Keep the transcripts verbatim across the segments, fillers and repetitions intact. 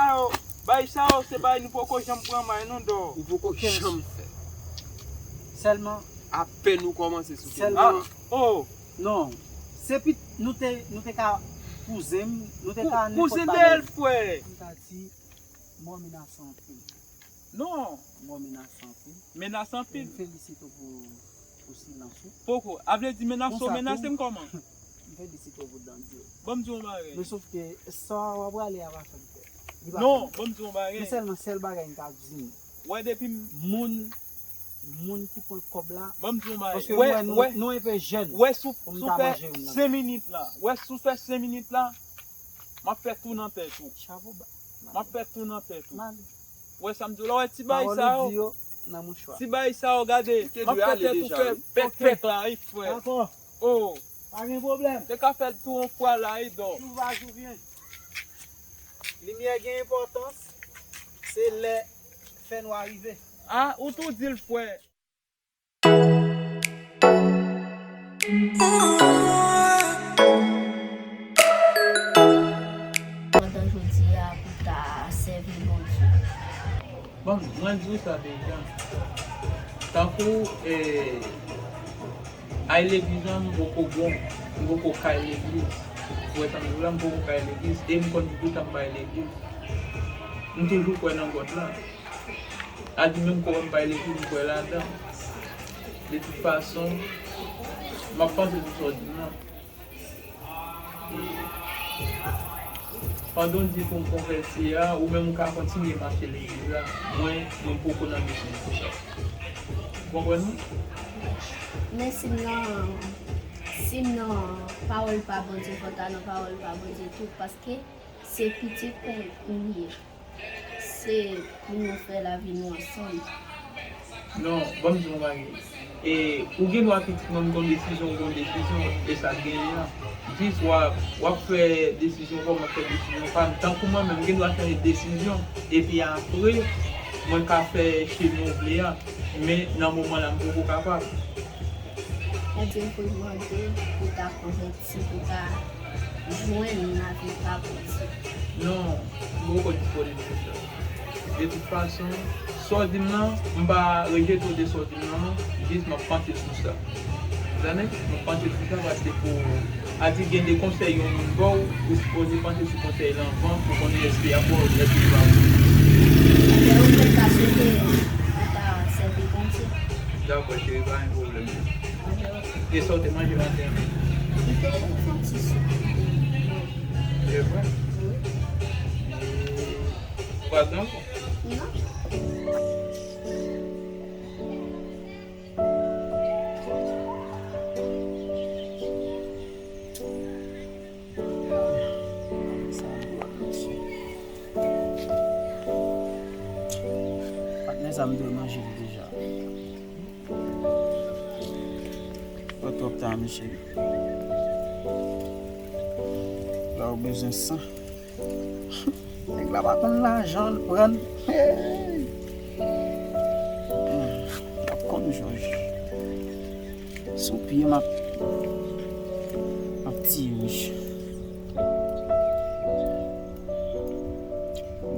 Sa yo, bay sa yo, se bay nou poko janm pran may non, dò. Ou poko janm fè. Sèlman. Apèn ou kòmanse sou tèm. Sèlman. Ah, oh. Non. Se pit, nou te, nou te ka kouzen m, nou te ka nenpòt bagay. Kouzen de l, frè. M ta di, mò menase anpil. Non. Mò menase anpil. Menase anpil. M felisite w pou, pou silans ou. Poko. A vle di menase w menase m kòman? M felisite w pou dandi w. Ban m di w yon bagay. Men sòf ke sa w ap prale a pa fè m pè. Li pa fè m pè. Non, ban m di w yon bagay. Men sèlman sèl bagay m ka di nou. Wè depi m. Moun, moun ki pran kòb la. Ban m di w yon bagay. Paske m wè nou, nou enpe jèn pou m ta manje youn nan. Wè sou fè senk minit la. Wè sou fè senk minit la. M ap fè tou nan tèt ou. Chapo ba. M ap fè tou nan tèt ou. Ou wè sa m di w la, wè ti bagay sa yo. Ti bagay sa yo, gade. M ap fè tèt ou fè pèk pèk la, wi, frè. Dakò. Oh. Pa gen pwoblèm. Te ka fè l tou yon fwa la, wi, dò. Jou va, jou vyen. Limyè gen enpòtans, se lè fènwa rive. Ah, ou tou di l, frè. Pandan jodi a pou ta sèvi Bondye. Bon, mwen di w sa deja. Tankou, eh, ay legliz lan, m poko bon. M poko kay legliz. Ou wè sa m di w la, m poko kay legliz. E m konn toutan m bay legliz. M toujou kwè nan God la. A di menm kòman m pa elektrik, m kwè ladan. De tout fason, m ap panse sou sa w di m nan. E pandan w di pou m konvèti a, ou menm ou ka kontinye mache legliz la. Mwen, mwen poko nan bezwen pou sa. Ou konprann mwen? Men si m nan, si m nan pawòl pa Bondye, fò w ta nan pawòl pa Bondye tou, paske se pitit ou m ye. Se pou nou fè lavi nou ansanm. Non, ban m di w yon bagay. E, ou gen dwa pitit mwen, m gon desizyon, ou gon desizyon, e sa k genyen an. Jis w ap, w ap fè desizyon pa w, m ap fè desizyon pa m. Tankou mwen menm, m gen dwa chanje desizyon. Epi apre, mwen ka fè chemen w vle a. Men nan moman la, m poko kapab. Bondye, m pou mande pou ta konvèti, pou ta jwenn lavi pa Bondye. Non, m poko disponib pou sa. De tout fason, sa w di m nan, m pa rejete w de sa w di m nan, non. Jis m ap panse sou sa. Zanmi, m ap panse sou sa paske pou, a di gen de konsèy yon moun ba w, ou sipoze panse sou konsèy la anvan pou konnen èske y ap ba w, èske li pa bon. Ebyen, ou mèt ka swete, ou ta sèvi Bondye. Dakò, cheri, pa gen pwoblèm. E sa w te manje maten an? M te fè yon ti soup. E vre? Wi. Ou pa t gen ankò? Non. Patnè sa m dwe manje li deja. Ou twòp ta, mesye. La ou bezwen san. Nèg la pa konn lajan l pran. Hey! Hmm, m ap konn jòj. Sou pye m ap, m ap tiye, mesye.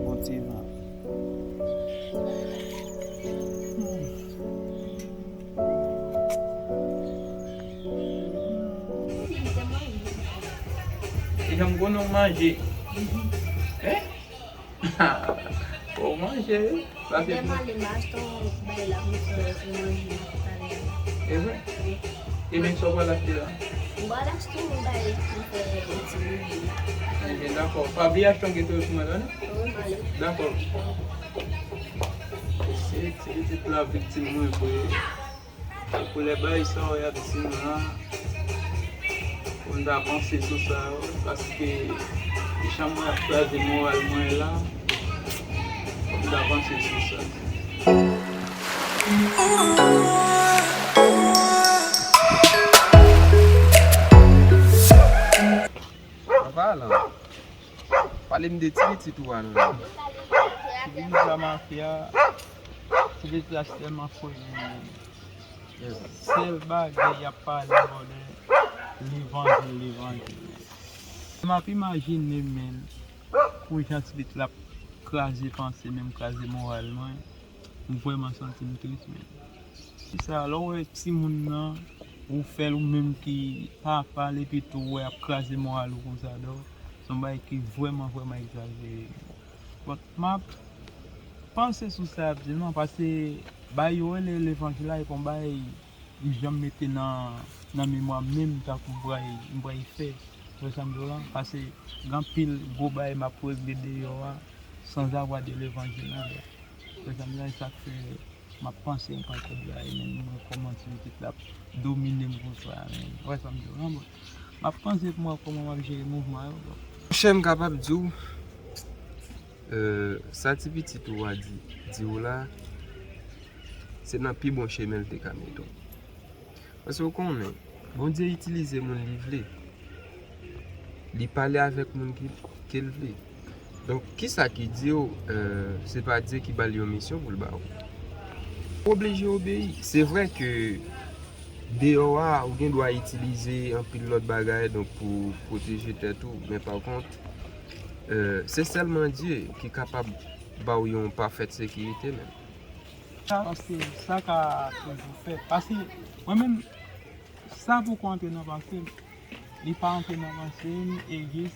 Bon ti van. Hmm. E jan m konnen w manje. Hein? Bon, w manje, wi. Sa se bon. Lè m ale, m achte yon bagay la pou m fè pou manje talè a. E vre? Wi. E men sa w pral achte la? M pral achte yon bagay pou m fè yon ti bouyi. Ebyen, dakò. Pa bliye achte yon geto yo pou mwen, non? Wi, m ale. Dakò. Se, se pitit la viktim mwen, vre. Pou lè bagay sa yo y ap di m la, pou m ta panse sou sa yo, paske jan mwen ap kraze moral mwen la, pou m ta panse sou sa. Papa Alan, pale m de ti pitit ou a la. Ti pitit la mafya, ti pitit la se tèlman foli menm. Sèl bagay y ap pale bò de levanjil, levanjil. M ap imajine menm pou jan ti pitit la ap kraze panse, menm kraze moral mwen. M vrèman santi m tris, men. Se sa, lè w wè timoun nan, ou fè l, ou menm ki papa l, epi tou w wè ap kraze moral ou konsa, donk, se yon bagay ki vrèman, vrèman egzajere. Bon, m ap panse sou sa y ap di, non, paske bagay yo rele levanjil la, e pa yon bagay m janm mete nan, nan memwa m menm, tankou m pral, m pral fè. Ou wè sa m di w la? Paske gen anpil gwo bagay m ap regle deyò a, sans avoir de levanjil la. Ou wè sa m di w la? E sa k fè m ap panse yon pakèt bagay, men mwen kòman ti pitit la ap domine m konsa, men. Ou wè sa m di w la? Bon, m ap panse pou m wè kòman m ap jere mouvman yo, bon. Monchè, m kapab di w, euh, sa ti pitit ou a di, di w la, se nan pi bon chemen l te ka mete w. Paske w konnen, Bondye itilize moun li vle. Li pale avèk moun ki, ke l vle. Donk, kisa ki di w, euh, se pa Dye ki ba l yon misyon pou l ba w? Ou oblije obeyi. Se vre ke deyò a, ou gen dwa itilize anpil lòt bagay, donk, pou pwoteje tèt ou, men pa kont, euh, se sèlman Dye ki kapab ba w yon pafèt sekirite menm. Sa, paske sa ka toujou fèt. Paske mwen menm, sa poko antre nan panse m. Li pa antre nan panse m, e jis,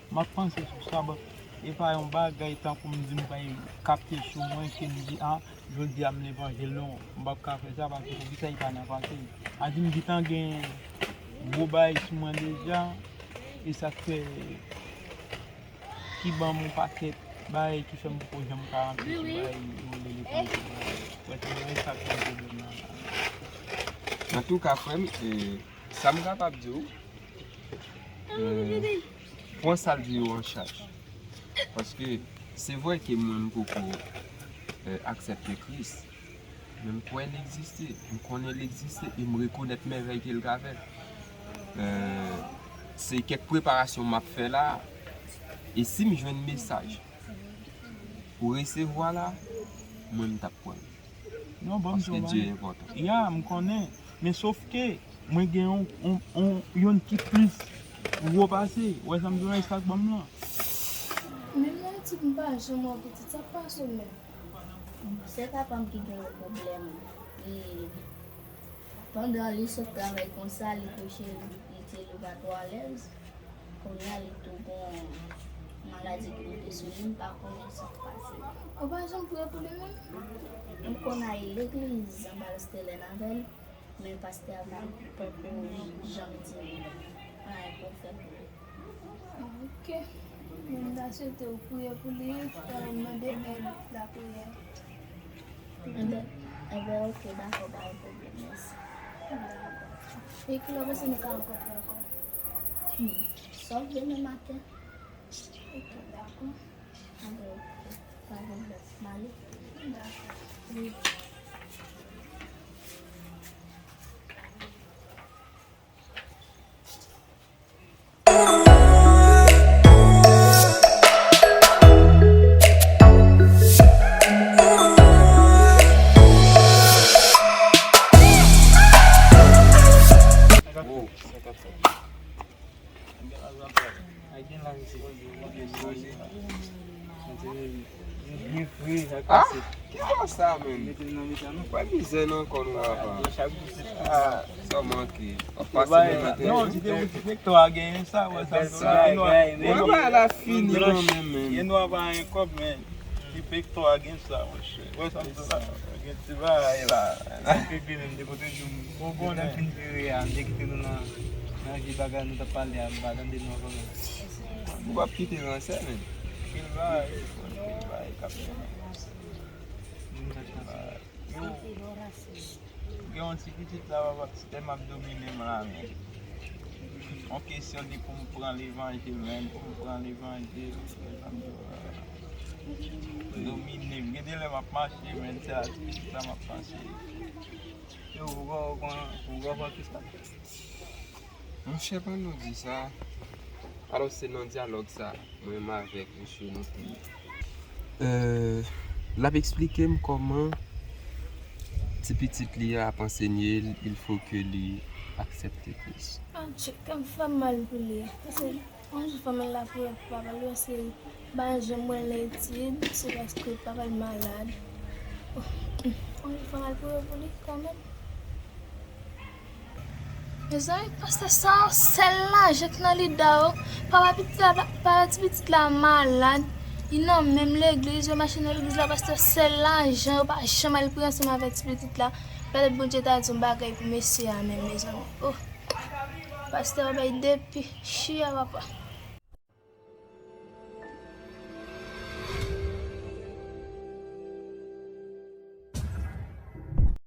m ap panse sou sa, bon, e pa yon bagay tankou m di m pral kapte sou mwen, ke m di, a, jodi a m levanjil, non, m p ap ka fè sa, paske poukisa li pa nan panse m? A di m gentan gen gwo bagay sou mwen deja, e sa k fè ki ban m yon pakèt bagay ki fè m poko janm ka rantre sou bagay yo rele levanjil la. Wè, se bagay sa k ban m pwoblèm nan la. Antouka, frè m, e, sa m kapab di w, e, pran sa l di yo an chaj. Paske se vre ke mwen, m poko, e, aksepte Kris. Men m kwè l egziste, m konnen l egziste e m rekonèt mèvèy ke l ka fè. Euh, se kèk preparasyon m ap fè la, e si m jwenn mesaj pou resevwa la, mwen m t ap kwè l. Non, bon, paske Dye enpòtan. Ya, m konnen, men sof ke mwen gen yon, yon, yon, yonn ki plis wo pase, ou wè sa m di w la, e sa k ban m lan. Menm nan etid m pa janm wè pitit sa k pase w menm. Se papa m ki gen yon pwoblèm. Li, pandan li sot travay konsa, li kouche, li, li te, li pa twò alèz. Kounye a, li tou gon maladi ki monte sou li, m pa konnen sa k pase. Ou pa janm priye pou li menm? M konn al legliz anba Stelen avè l. Men pastè a pa, poko janm di m anyen pou m fè pou li. Ok. Men m ta swete w priye pou li, e mande èd lapriyè. Enben, enben, ok, dakò, pa gen pwoblèm, mèsi. Dakò. E kilè w panse nou ka rankontre ankò? Hmm. Sòf demen maten. Ok, dakò. Anben, ok. Pa gen pwoblèm. M ale. Dakò. Wi. Ah, ki bò sa, menm? Wè mizè nan kò nou, papa. Ah, sa manke. W ap pase menm nan tèt. Non, ti te, ti te, to a genyen sa, wè sa. Wè, bagay la fini nan menm, menm. Gen dwa pa gen kòb, men. Ti pèk to a gen sa, monchè. Wè sa m di la. Gen ti bagay la. Sa k regle menm, de kote di m, ou konnen, fin vire a, m te kite nou nan, nan vye bagay nou t ap pale a, m pa tande nou ankò menm. Ou p ap kite ransè, menm. Anpil bagay, anpil bagay k ap fèt. Moun sa k panse. Yo, gen yon ti pitit la, papa, ti tèm ap domine m la, men. Yon kesyon de pou m pran levanjil, men, pou m pran levanjil, domine m. Gen de lè m ap mache, men, se a ti pitit la m ap panse. Yo, ou wè, ou wè, ou wè, ou wè, ou wè, Monchè, pa nou di sa. Alò, se nan dyalòg sa, mwen menm avèk misye nou te. Euh, l ap eksplike m kòman ti pitit li a ap ansenye l, il faut que li aksepte Kris. Ah, tchè, kè m fè m mal pou li. Paske yon jou fè m lapriyè pou papa l, se Pa janm wè l nan etid, se paske papa l malad. Oh, oh, fò m al priye pou li kanmenm. Mezanmi, pastè sa, sèl lajan ki nan lide yo. Papa pitit la, papa ti pitit la malad. Li nan menm legliz, yo mache nan legliz la, pastè, sèl lajan, yo pa janm al priye ansanm avèk ti pitit la. Petèt Bondye ta di yon bagay pou mesye a menm, mezanmi. Oh, pastè, yo bay depi, chia papa.